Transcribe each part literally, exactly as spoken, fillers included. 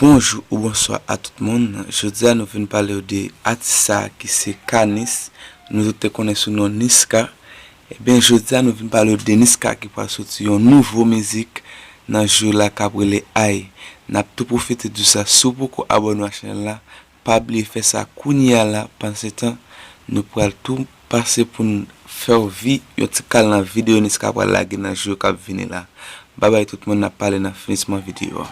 Bonjou ou bonswa a tout moun. Jodi a nou vin pale w de atis sa a ki se Kanis. Nou tout te konnen sou non Niska. Ebyen, jodi a nou vin pale w de Niska ki pral soti yon nouvo mizik nan jou la k ap rele Ay. N ap tou pwofite di w sa, si w poko abòne w a chanèl la, pa bliye fè sa kounye a la. Pansetan, nou pral tou pase pou n fè w vi yon ti kal nan videyo Niska pral lage nan jou k ap vini la. Babay tout moun, n ap pale nan finisman videyo a.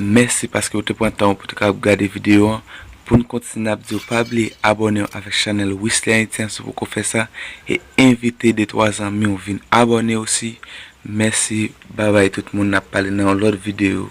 Mèsi paske w te pran tan w pou te ka gade videyo an. Pou n kontinye, n ap di w pa bliye abòne w avèk chanèl Wisly Haïtien si w poko fè sa, e envite de twa zanmi w vin abòne osi. Mèsi, babay tout moun, n ap pale nan yon lòt videyo.